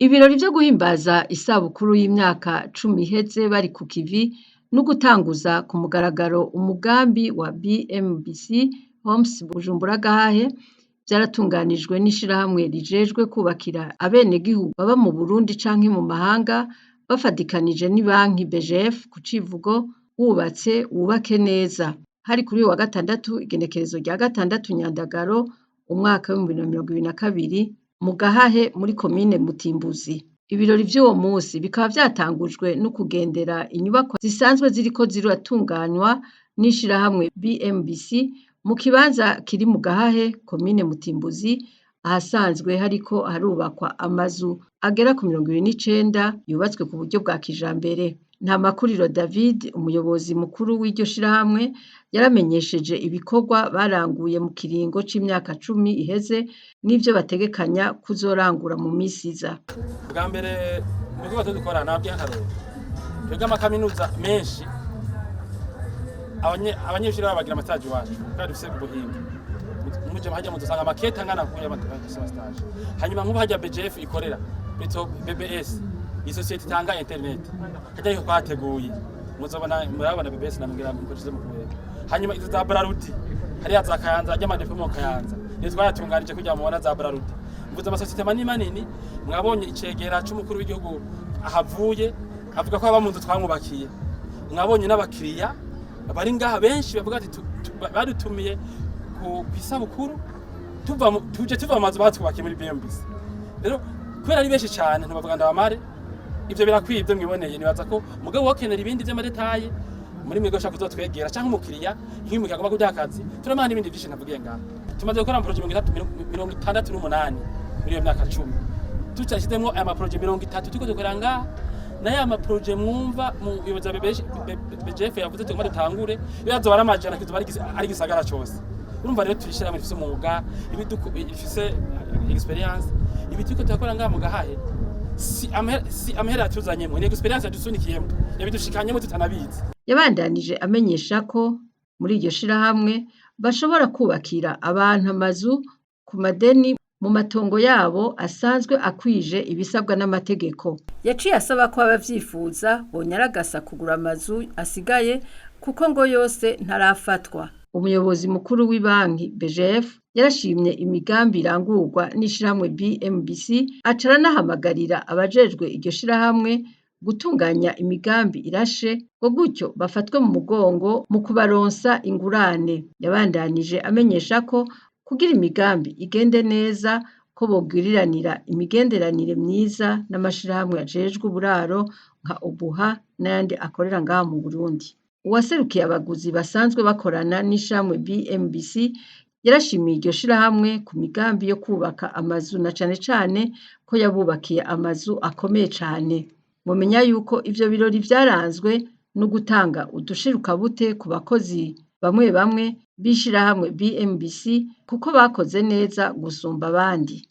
Ibirori vyo guhimbaza isabukuru y'imyaka 10 iheze bari ku kivi no gutanguza ku mugaragaro umugambi wa BMBC Homes Bujumbura Gahahe vyaratunganijwe n'ishirahamwe rijejwe kubakira abenegihugu baba mu Burundi canke mu mahanga bafadikanije n'ibanki BGF ku civugo wubatse wubake neza. Hari kuri uyu wa gatandatu igenekerezo rya 6 Nyandagaro umwaka w'2022 mu Gahahe muri komine Mutimbuzi. Ibirori vy'uwo musi bikaba vyatangujwe no kugendera inyubakwa zisanzwe ziriko ziratunganywa n'ishirahamwe BMBC mu kibanza kiri mu Gahahe komine Mutimbuzi ahasanzwe hariko harubakwa amazu agera ku 29 yubatswe ku buryo bwa kijambere. Ntamakuriro David umuyobozi mukuru w'iryo shirahamwe yaramenyesheje ibikorwa baranguye mu kiringo c'imyaka 10 iheze n'ivyo bategekanya kuzorangura mu misi iza. Bwa mbere mu bikorwa dukora nabwiye akarorero, twebwe amakaminuza menshi abanyeshuri babo bagira ama stage iwacu kandi dufise ubuhinga. Muje hajya muzosanga amakete angana kuya ama stage. Hanyuma nk'ubu hajya BGF ikorera bito BBS, isosiyete itanga internet, hajya ariko twateguye muzobona murabona BBS namubwira mukoresheje mu kubera. Hanyuma izo za Brarudi hariya za Kayanza, hajya ama dépôts mu Kayanza niyo twayatunganije kugira mubona za Brarudi. Mvuze amasosiyete manini manini. Mwabonye icegera c'umukuru w'igihugu ahavuye avuga ko aba mu nzu twamwubakiye. Mwabonye n'abakiriya bari ngaha benshi bavuga ati badutumiye ku isabukuru tuva tuje tuva mu mazu batwubakiye muri BMBC. Rero kubera ari benshi cyane ntibavuga ndabamare, ivyo birakwiye ibyo mwiboneye. Nibaza ko mugabo wokenera ibindi vy'ama détails muri mwebwe ushaka kuzotwegera canke umukiriya, nk'iyo umukiriya agomba kuduha akazi turamuha n'ibindi vyinshi ntavugiye ngaha. Tumaze gukora ama projets 68 muri iyo myaka 10, tutashyizemo aya ma projets 30 turiko dukora ngaha na ya ma projets mwumva mu buyobozi bwa BGF yavuze tugomba dutangure, bibazo bari amajana kizoba ari igisagara cose. Urumva rero turishirahamwe rifise umwuga, rifise expérience. Ibi turiko turakora ngaha mu Gahahe si amahera yatuzanyemo, ni expérience yadusunikiyemo, yabidushikanyemo tutanabizi. Yabandanije amenyesha ko muri iryo shirahamwe bashobora kubakira abantu amazu ku madeni mu matongo yabo asanzwe akwije ibisabwa n'amategeko. Yaciye asaba ko abavyifuza bonyaragasa kugura amazu asigaye kuko ngo yose ntarafatwa. Umuyobozi mukuru w'ibanki BGF yarashimye imigambi irangurwa n'ishirahamwe BMBC, aca aranahamagarira abajejwe iryo shirahamwe gutunganya imigambi irashe ngo gutyo bafatwe mu mugongo mu kubaronsa ingurane. Yabandanije amenyesha ko kugira imigambi igende neza ko bogiriranira imigenderanire myiza n'amashirahamwe ajejwe uburaro nka Obuha n'ayandi akorera ngaha mu Burundi. Uwaserukiye abaguzi basanzwe bakorana n'ishirahamwe BMBC yarashimiye iryo shirahamwe ku migambi yo kubaka amazu na cane cane ko yabubakiye amazu akomeye cane. Mumenya yuko ivyo birori vyaranzwe no gutanga udushirukabute ku bakozi bamwe bamwe b'ishirahamwe BMBC kuko bakoze neza gusumba abandi.